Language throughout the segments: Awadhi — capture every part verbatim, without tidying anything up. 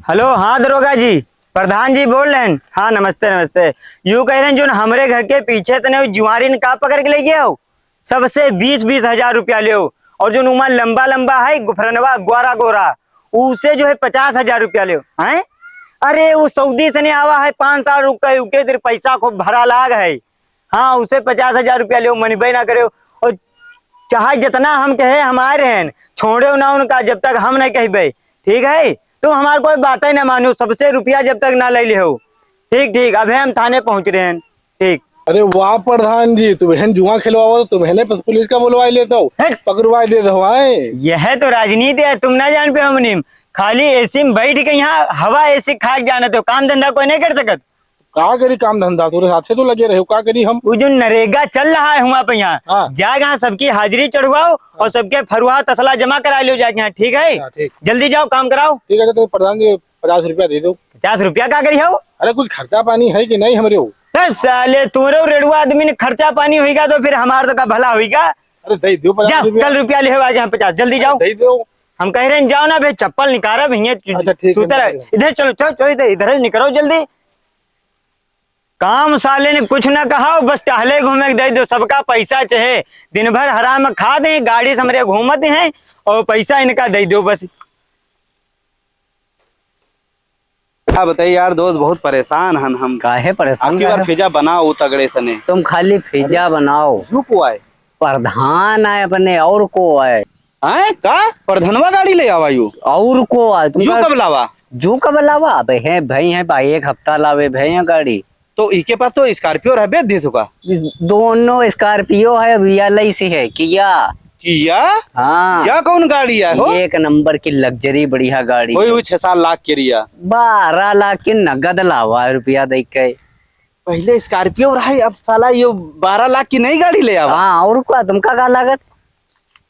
हेलो, हाँ दरोगा जी, प्रधान जी बोल रहे हैं। हाँ, नमस्ते, नमस्ते। यूँ कह रहे हैं, जो हमरे घर के पीछे तने उ जुआरिन का पकड़ के ले गए हो, सबसे बीस बीस हजार रुपया ले हो, और जो उमा लंबा लंबा है गुफरनवा गोरा गोरा, उसे जो है पचास हजार रुपया ले हो। हैं? अरे, वो सऊदी से नहीं आवा है, पाँच साल रुक के, उके तेरे पैसा खूब भरा लाग है। हाँ, उसे पचास हजार रुपया लेओ, मनबे ना करेओ। और चाहे जितना हम कहे, हम आए रहेन, छोड़ेओ ना उनका, जब तक हम नहीं कहबे, ठीक है? तुम हमार कोई बातें ना मानो, सबसे रुपया जब तक ना ले लेओ। ठीक, ठीक, अबे हम थाने पहुँच रहेन। ठीक। अरे वाह प्रधान जी, तुम्हें जुआ खिलवाओ तो तुम्हें पुलिस का बुलवाई लेता हूँ, हट। पकड़वाई देता हूँ, आए। यह तो राजनीति है, तुम ना जान पे हमनी। खाली एसी में बैठ के यहाँ हवा एसी खा के जाना तो काम धंधा कोई नहीं कर सकत। का करी काम धंधा, तोरे साथे तो लगे रहे हो, का करी हम? वो जो नरेगा चल रहा है हुआ पे यहाँ, हाँ। जाके यहाँ सबकी हाजिरी चढ़वाओ और सबके फरुहा तसला जमा करा लो जाके यहाँ, ठीक है? हाँ, ठीक। जल्दी जाओ, काम कराओ। ठीक है, तो प्रधान जी पचास रुपया दे दो। पचास रुपया का करी हो? अरे कुछ खर्चा पानी है कि नहीं हमरे हो? ए साले, तोरे रेड़ुआ आदमी ने खर्चा पानी होइगा तो फिर हमार तो का भला होइगा? अरे दे दो पचास जाओ, रुपया। कल रुपया ले हो आगे यहाँ पचास, जल्दी जाओ। दे दो। हम कह रहे हैं, जाओ ना भाई, चप्पल निकालो भैया, अच्छा, ठीक है, सूता रहे। निकालो। इधर चलो, चलो, चलो, इधर, इधर निकलो जल्दी। काम साले ने कुछ ना कहा, बस टहले घूमे के दे दो, सबका पैसा चाहे, दिन भर हराम खा दे, गाड़ी से हमरे घूमत हैं और पैसा इनका दे दो बस। का बताई यार दोस्त, बहुत परेशान हन हम। काहे परेशान अब की बार काहे? फिजा बनाओ तगड़े सने। तुम खाली फिजा अरे, बनाओ। झूप हुआ है। प्रधान आए अपने, और को आए? हैं? का? प्रधनवा गाड़ी ले आवा यू? और को आए? तुम यू का कब लावा? जू कब लावा? अबे है भाई, है भाई, एक हफ्ता लावे भाई, है गाड़ी। तो इके पास तो Scorpio रहे, बेच दे चुका। इस दोनों Scorpio है, अभी एल आई सी है, किया। किया? हाँ। किया कौन गाड़ी है हो? एक नंबर की luxury बढ़िया गाड़ी होई, है। होई छह सात लाख के रिया। बारह लाख की नगद लावा है रुपया दे के। पहले Scorpio रहा है, अब साला ये बारह लाख की नई गाड़ी ले आवा। हाँ, और का, तुमका का लागत?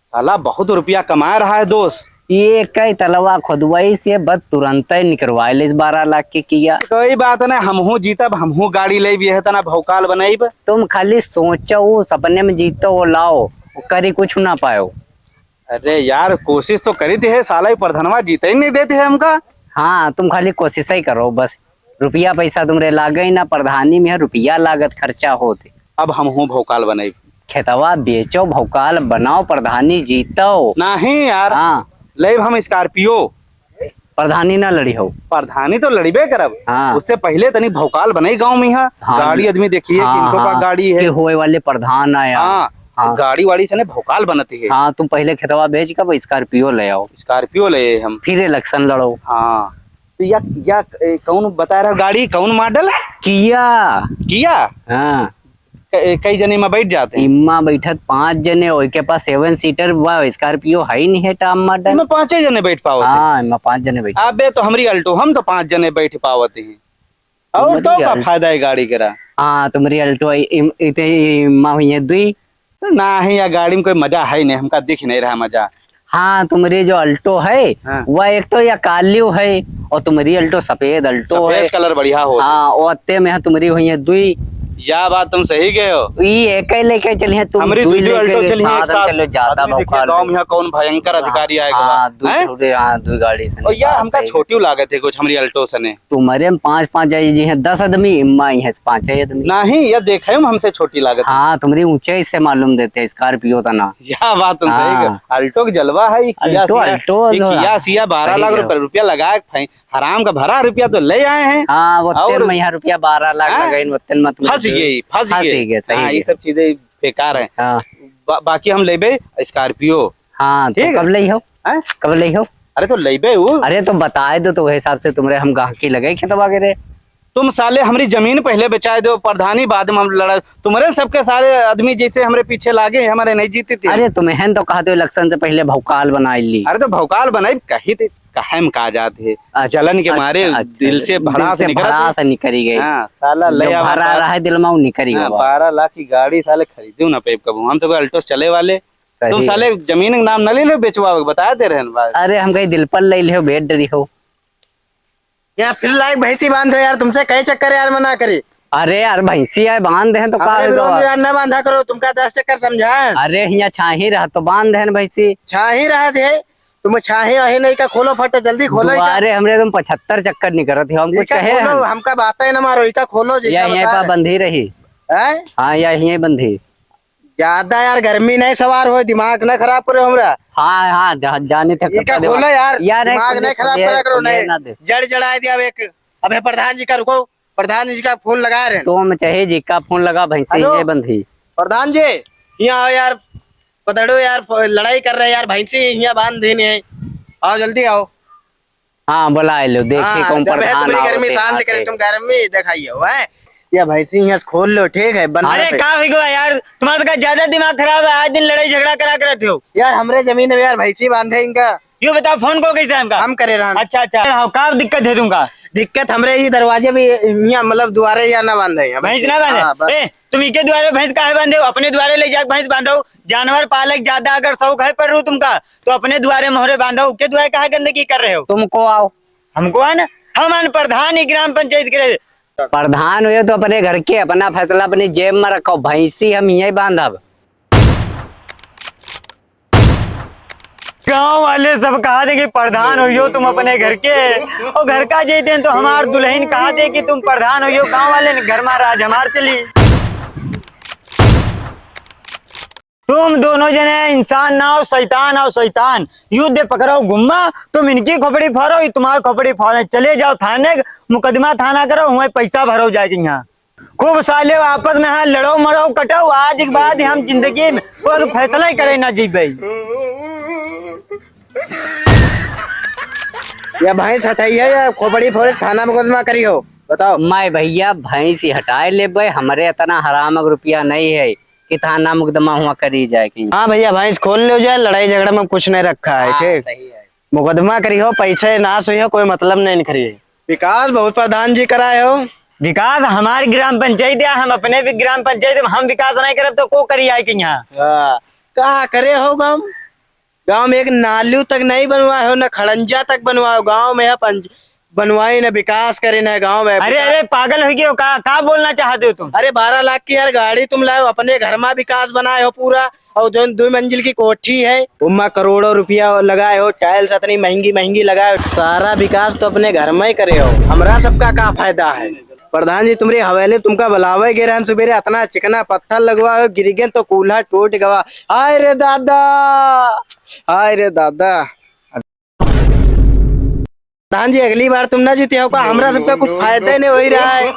साला बहुत रुपया कमा रहा है दोस्त। ये कई तलवा खुदवाई से बस तुरंत ही निकलवा ले इस बारह लाख के किया। कोई बात नहीं, हमहू जीतब, हमहू गाड़ी लेब, यह तना भौकाल बनाइब। तुम खाली सोचो, वो सपने में जीतो, वो लाओ, वो करी कुछ ना पायो। अरे यार, कोशिश तो करी थी है, साला ही प्रधनवा जीते ही नहीं देते है हमका। हाँ, तुम खाली कोशिश ही करो बस। रुपया पैसा तुमरे लागे ही ना, प्रधानी में है रुपया लागत खर्चा होत है। अब हमहू भौकाल बनाइब। खेतवा बेचो, भौकाल बनाओ, प्रधानी जीतो। नहीं यार, हाँ। लेब हम Scorpio। प्रधानी ना लड़ी हो। प्रधानी तो लड़िबे करब। हाँ। उससे पहले तनी भौकाल बनाई गाँव में यहाँ। हाँ। गाड़ी आदमी देखिए, हाँ, किनको हाँ। पास गाड़ी है। के होए वाले प्रधान आया। हाँ। हाँ। गाड़ी वाड़ी से ने भौकाल बनती है। हाँ, तुम पहले खेतवा बेच के अब Scorpio ले आओ। Scorpio ले हम। फिर election लड़ो। हाँ। तो या, या, ए, कौन बता रहा गाड़ी, कौन model? किया। किया? हाँ। क-, ए, कई जने में बैठ जाते हैं? इम्मा बैठत पाँच जने, ओके पास seven seater बा, Scorpio है ही नहीं है top model। इम्मा पाँचे जने बैठ पावत हैं? हाँ, इम्मा पाँच जने बैठ। अबे तो हमरी Alto, हम तो पाँच जने बैठ पावत हैं। और तुम्हारी तो का Al-, फायदा है गाड़ी करा? हाँ, तुम्हारी Alto है, इम-, इते इम्मा हुई है दुई। नहीं, या गाड़ी में कोई मजा है ही नहीं, हमका दिख नहीं रहा मजा। हाँ, तुम्हारी जो Alto है, हाँ। वह एक तो या कालियो है और तुम्हारी Alto सफेद Alto सफेद है। Colour बढ़िया हो। हाँ, और अत्ते में है तुम्हारी हुई है दुई। या बात तुम सही गए हो। ई एक ही लेके चली है, तुम हमरी दुई दुई लेके Alto चली है एक साथ साथ। चलो, ज्यादा आदमी देखिए, भौकाल गाँव में। में यहाँ कौन भयंकर हाँ, अधिकारी आएगा? हाँ, दुई हैं? छोटे, हाँ, दुई गाड़ी से और या निकाल हमका सही। छोटी लागत है कुछ हमरी Alto से ने। तुम्हारे में पाँच, पाँच जाई जी हैं, दस आदमी, इम्मा ही है पाँच ही आदमी। नहीं, या देखे में हमसे छोटी लागत है। हाँ, तुम्हारी ऊंचाई से मालूम देते हैं, Scorpio था ना। या बात तुम सही हाँ। कह, Alto के जलवा है, ये किया Alto, सिया, Alto ये जो किया है, सिया बारह लाख सही रुपया, कहो। रुपया लगा के फेंक, हराम का भरा रुपया तो ले आए हैं। हाँ, वो और तेल में यहाँ रुपया बारह लाख हाँ? लगाइन, वो तेल में तुम फंस गए, फंस फंस गए। गए, सही हाँ, ये गए। सब चीजें बेकार हैं। हाँ। बा-, बाकी हम लेबे Scorpio। हाँ, तो ठीक है। कब ले हो? हैं? कब ले हो? अरे तो लेबे उ। अरे तो बताए दो, तो वही हिसाब से तुम्हारे हम गाहकी लगे खेतवा के रे। तुम साले हमरी जमीन पहले बेचाए दो, प्रधानी बाद में हम लड़ा। तुम्हारे सबके सारे आदमी जैसे हमरे पीछे लागे, हमारे नहीं जीते थे। अरे तुम्हें तो कहते हो election से पहले भौकाल बनाई ली। अरे तो भौकाल बनाई कही थे, काहे में का जात है? अच्छा, जलन के अच्छा, मारे अच्छा, दिल से अच्छा। भड़ास दिल से निकलत है। भड़ास निकली गई। हाँ, साला जो ले आवा भरा बार-, रहा है दिल में, वो निकली हाँ, गवा। बारह लाख की गाड़ी साले खरीदे ना पेब कबू। हम सब Alto चले वाले। सही तुम है। साले जमीन के नाम न ले लो, बेचवा, बता दे रहे हैं बात। अरे, हम कहीं दिल पर ले लियो, बेच डरी हो। यार, फिर लाइक भैंसी बांध दो यार, तुमसे कई चक्कर यार, मना करी। अरे यार, भैंसी आए बांध दे हैं तो का हमरे हो विरोध गवा? में यार, ना बांधा करो, तुमका दस चक्कर समझाएं। अरे, हियाँ छाही रहा तो बांध दे हैं भैंसी। छाही रहा थे, तुम छाहे आहे नहीं का, खोलो फट, जल्दी खोलो इका। अरे हमरे तुम पचहत्तर चक्कर निकरत हो, हम कुछ इका कहे खोलो, हम? हमका बातें न मारो, इका खोलो जैसा या यहीं बता पर रहे। बंधी रही। हैं? हाँ, या यहीं बंधी। ज्यादा यार गर्मी नहीं सवार हो, दिमाग न खराब करो हमरा। हाँ, हाँ, जा-, जाने तक इका खोलो यार, यार, दिमाग नहीं खराब करा करो, नहीं। जड़ जड़ाए दिया एक। अबे प्रधान जी का रुको, प्रधान जी का फोन लगा रहे हैं। तो हम चाहे जी का फोन लगा, भैंसी हेलो। ये बंधी। प्रधान जी, यहाँ आओ यार, पतड़ो यार, फ-, लड़ाई कर रहे हैं यार, भैंसी यहाँ बांध देने हैं। आओ, जल्दी आओ। हाँ, बुलाए लो, देखिए हाँ, कौन जब है प्रधान तुम्हारी आवत गर्मी है शांत करे, आके। तुम गर्मी दिखाइए, है? या भैंसी यहाँ से खोल लो, ठीक है, बंद अरे, कर दे। का हो गया यार, तुम्हारा तो का ज्यादा दिमाग खराब है, आज दिन लड़ाई झगड़ा करा करते हो। यार, हमरे जमीन में यार भैंसी बांधे इनका। यो बताओ, फोन को कैसे हमका? हम करे रहन। अच्छा, अच्छा। हाँ, का दिक्कत है तुमका? दिक्कत हमरे ही दरवाजे भी यहाँ, मतलब, दुआरे या ना बांधे हैं। भैंस ना बांधे? हाँ, बस। ए, तुम इके दुआरे भैंस काहे बांधे हो? अपने दुआरे ले जाके भैंस बांधो। जानवर पाले के ज्यादा अगर शौक है पर रू तुमका, तो अपने दुआरे मोहरे बांधो। उके दुआरे काहे गंदगी कर रहे हो? तुमको आओ। हमको आन? हम आन प्रधान ही ग्राम पंचायत के रहे। प्रधान हुए तो अपने घर के, अपना फैसला अपनी जेब में रखो। भैंसी हम यहीं बांधब। गांव वाले सब कहा थे कि प्रधान होइयो तुम अपने घर के, और घर का जैते हैं तो हमार दुल्हन कहा थे कि तुम प्रधान होइयो। गांव वाले ने घर में राज हमार चली। तुम दोनों जने इंसान ना हो, शैतान हो, शैतान। युद्ध पकड़ो गुम्मा, तुम इनकी खोपड़ी फाड़ो, ये तुम्हारी खोपड़ी फाड़े। चले जाओ थाने, मुकदमा थाना करो, हुए पैसा भरो जाके यहाँ। खूब साले आपस में हाँ लड़ो मरो कटो, आज के बाद हम जिंदगी में वो फैसला ही करे ना जीबे। या भैंस हटाइए या खोपड़ी फोड़े थाना मुकदमा करी हो, बताओ। मैं भैया भैंस ही हटाए लेबे, हमरे इतना हराम रुपया नहीं है कि थाना मुकदमा हुआ करी जाए कि। हाँ भैया, भैंस खोल लो जाए, लड़ाई झगड़ा में कुछ नहीं रखा है, हाँ, ठीक? सही है। मुकदमा करी हो, पैसे नाश हुई हो, कोई मतलब नहीं करी। विकास बहुत प्रधान जी कराए हो। विकास हमारी ग्राम पंचायत है, हम अपने भी ग्राम पंचायत में हम विकास नहीं करब तो को करी आए कि यहाँ? हाँ, का करे हो गाँव? गाँव में एक नालू तक नहीं बनवाए हो, न खड़ंजा तक बनवाए हो। गाँव में है पंच-, बनवाई न विकास करे न गाँव में अरे, विकास। अरे, पागल हो गए हो का? का बोलना चाहते हो तुम? अरे, बारह लाख की यार गाड़ी तुम लाए हो, अपने घर में विकास बनाए हो पूरा, और जो दो मंजिल की कोठी है, उम्मा करोड़ों रुपया लगाए हो, टाइल्स इतनी महंगी महंगी लगाए हो, सारा विकास तो अपने घर में ही करे हो, हमरा सबका का फायदा है? प्रधान जी, तुम्हारी हवेली तुमका बुलावे गए रहन सुबेरे, इतना चिकना पत्थर लगवाए हो, गिर गए तो कूल्हा टूट गवा। हाय रे दादा, हाय रे दादा। प्रधान जी, अगली बार तुम ना जीते हो का, हमरा सबका कुछ फायदा ही नहीं हो ही रहा है।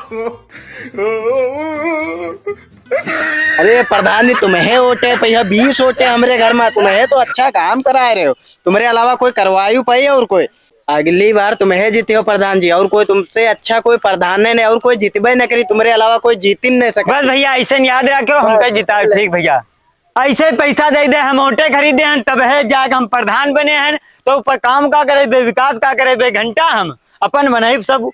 अरे प्रधान जी, तुम्हें वोटे पे है, बीस वोटे हमरे घर में, तुम्हें तो अच्छा काम कराए रहे हो, तुम्हारे अलावा कोई करवायु पाई और कोई? अगली बार तुम्हें जीते हो प्रधान जी, और कोई तुमसे अच्छा कोई प्रधान नहीं, नहीं और कोई जीतबे न करी, तुम्हारे अलावा कोई जीत ही नहीं सके। बस भैया, ऐसे याद रखो, हमका बस। जिताओ, ठीक भैया। ऐसे पैसा दे दे, हम वोटे खरीदे हैं, तब है जाके हम प्रधान बने हैं, तो ऊपर काम का करे बे, विकास का करे बे, घंटा हम अपन बनाई सब।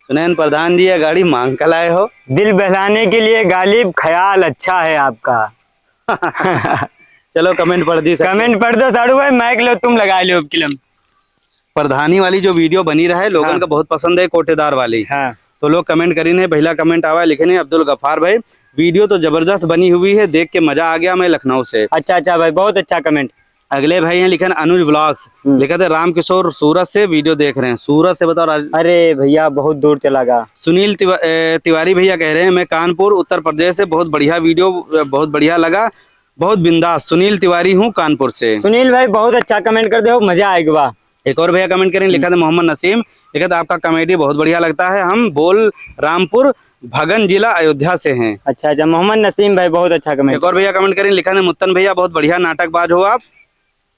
सुनैन प्रधान जी, ये गाड़ी मांग का लाए हो? दिल बहलाने के लिए गालिब, ख्याल अच्छा है आपका। चलो, comment पढ़ दी सकते। Comment पढ़ दो साड़ू भाई, mic लो, तुम लगा लो अब किलम। प्रधानी वाली जो video बनी रहा है, लोगन हाँ। का बहुत पसंद है, कोटेदार वाली। हाँ। तो लोग comment करीन है, पहला comment आवा है, लिखे नहीं, "अब्दुल गफ्फार भाई, video तो जबरदस्त बनी हुई है, देख के मजा आ गया, मैं लखनऊ से।" अच्छा, अच्छा भाई, बहुत अच्छा comment। अगले भाई हैं लिखन अनुज vlogs, हम्म। लिखा था राम किशोर सूरत से video देख रहे हैं। सूरत से बताओ राज-, अरे भैया, बहुत दूर चला गया। सुनील तिवा-, ए, तिवारी भैया कह रहे हैं, "मैं कानपुर, उत्तर प्रदेश से, बहुत बढ़िया video, बहुत बढ़िया लगा, बहुत बिंदास। सुनील तिवारी हूँ कानपुर से।" सुनील भाई, बहुत अच्छा comment कर दे हो, मजा आएगा। एक और भैया comment करें, लिखा हम्म। था मोहम्मद नसीम, लिखा था, "आपका comedy बहुत बढ़िया लगता है, हम बोल रामपुर भगन जिला अयोध्या से हैं।" अच्छा, अच्छा, मोहम्मद नसीम भाई, बहुत अच्छा comment। एक और भैया comment करें, लिखा है, "मुत्तन भैया, बहुत बढ़िया नाटकबाज हो आप,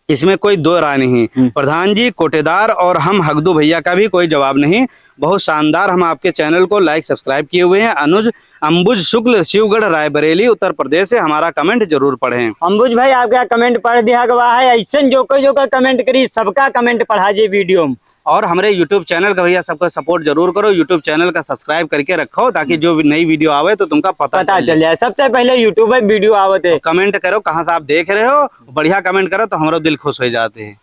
इसमें कोई दो राय नहीं। हम्म। प्रधान जी, कोटेदार और हम हगदू भैया का भी कोई जवाब नहीं। बहुत शानदार, हम आपके channel को like, subscribe किए हुए हैं।" अनुज, अंबुज शुक्ल, शिवगढ़, रायबरेली, उत्तर प्रदेश से, "हमारा comment जरूर पढ़ें।" अंबुज भाई, आपका comment पढ़ दिया गवा है। ऐसन जो कोई, जो कोई comment करी, सबका comment पढ़ा जे video में। और हमरे YouTube channel का भैया सबको support जरूर करो, YouTube channel का subscribe करके रखो, ताकि जो भी नई video आवे तो तुमका पता पता चल चल जाए। जाए, सबसे पहले YouTube पे video आवत है। और comment करो कहाँ से आप देख रहे हो, बढ़िया comment करो तो हमरो दिल खुश हो जाते हैं।